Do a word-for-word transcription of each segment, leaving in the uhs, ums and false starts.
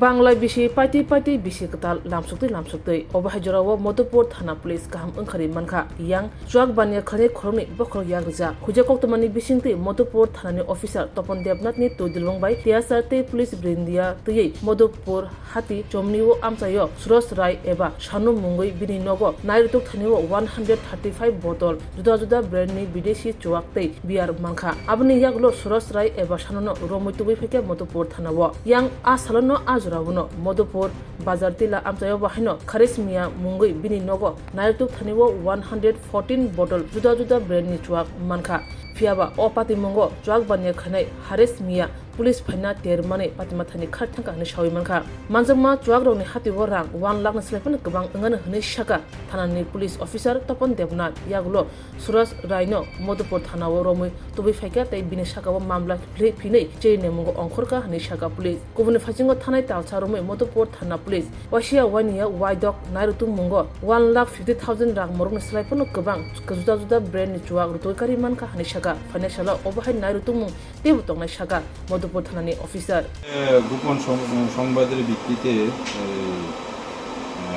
Banglai bisi paiti paiti bisi kwtal lamsuktwi lamsuktwi. Obo hai jorao Madhupur thana police kaham wngkhani mankha. Yang chuak baniya khainai khoroknwi bokhorok yak rijak. Huijak koktwmani bisingtwi Madhupur thanani officer Topon Debnathni twi dilbong bai T S R tei police brindia twiwi Madhupur hati chomni o amchaio Suraj Rai eba Sanu mungwi bini nogo nairutuk thani o one hundred thirty five bottle juda juda brand ni bidesi chuak tei beer mankha. Aboni yagulo Suraj Rai eba Sanuno romwi tubui phaikha Madhupur thana o. Yang a salono a jorao no Madhupur bazar tila amchaio bo haino Kharis Mia mungwi bini nogo nairutuk thani o one hundred fourteen bottle juda juda brand ni chuak mankha. Phiyaba o patimungo chuak baniya khainai Haris Mia police phaina termani patima thani khar thangkha hwnwi sawi mankha. Manjakma chuakrokni hatio rang one lakh ni slai phano kwbang wngano hwnwi sakha thanani police officer Topon Debnath. Yagulo Suraj Raino Madhupur thanao romwi tubui phaikha tei bini sakao mamla phli-, phinwi chirinemungo ongkhorkha hwnwi sakha police. Kubuni phasingo thanai talsa romwi Madhupur thana police wasia waniya waidok nairutuk mungo one lakh fifty thousand rang morokni slai phano kwbang juda juda brand ni chuak rutoi kari mankha hwnwi sakha. Phainai salo obo hai nairutuk mung teibo tongnai sakha Madhupur thanani officer. এ, গোপন সং-, সংবাদের ভিত্তিতে, এ, এ,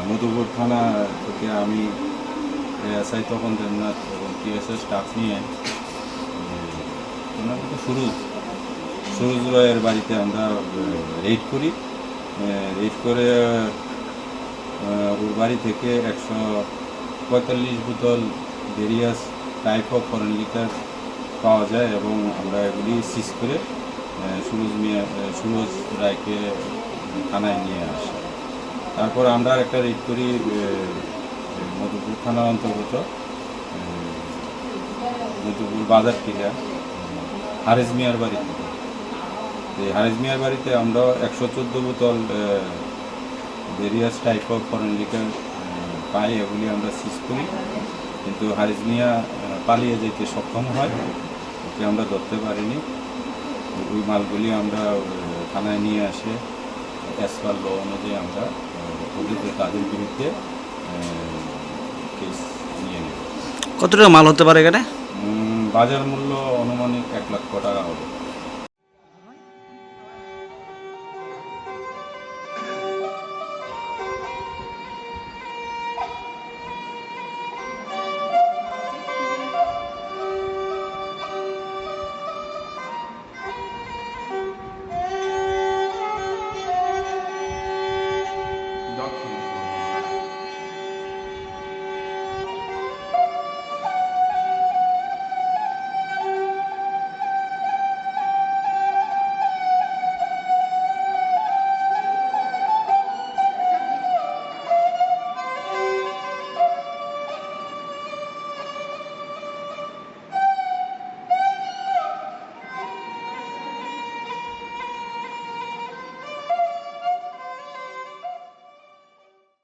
মধুপুর থানা থেকে আমি এএসআই তপন দেবনাথ এবং TSS staff নিয়ে, এ, ওনার নাম সুরজ, সুরজ রয়ের বাড়িতে আমরা, এ, রেড করি। এ, রেড করে, এ, ওর বাড়ি থেকে একশো পঁয়তাল্লিশ বোতল various type of foreign liquor পাওয়া যায় এবং আমরা এগুলি সিজ করে, আহ, সুরজ মিয়া, আহ, সুরজ রায়কে থানায় নিয়ে আসি। তারপর আমরা একটা রেড করি, আহ, মধুপুর থানার অন্তর্গত, আহ, মধুপুর বাজার টিলা, আহ, হারেজ মিয়ার বাড়িতে। এই হারেজ মিয়ার বাড়িতে আমরা একশো চোদ্দ বোতল, uh, various type of foreign liquor, uh, পাই, এগুলি আমরা সিজ করি। কিন্তু হারিস মিয়া, আহ, পালিয়ে যেতে সক্ষম হয়, ওকে আমরা ধরতে পারিনি। ওই মালগুলি আমরা, আহ, থানায় নিয়ে আসে, অ্যাজ পার ল অনুযায়ী আমরা, আহ, ওদের, তাদের বিরুদ্ধে, আহ, কেস নিয়ে নেব। কত টাকা মাল হতে পারে এখানে? উম, বাজার মূল্য আনুমানিক এক লক্ষ টাকা হবে।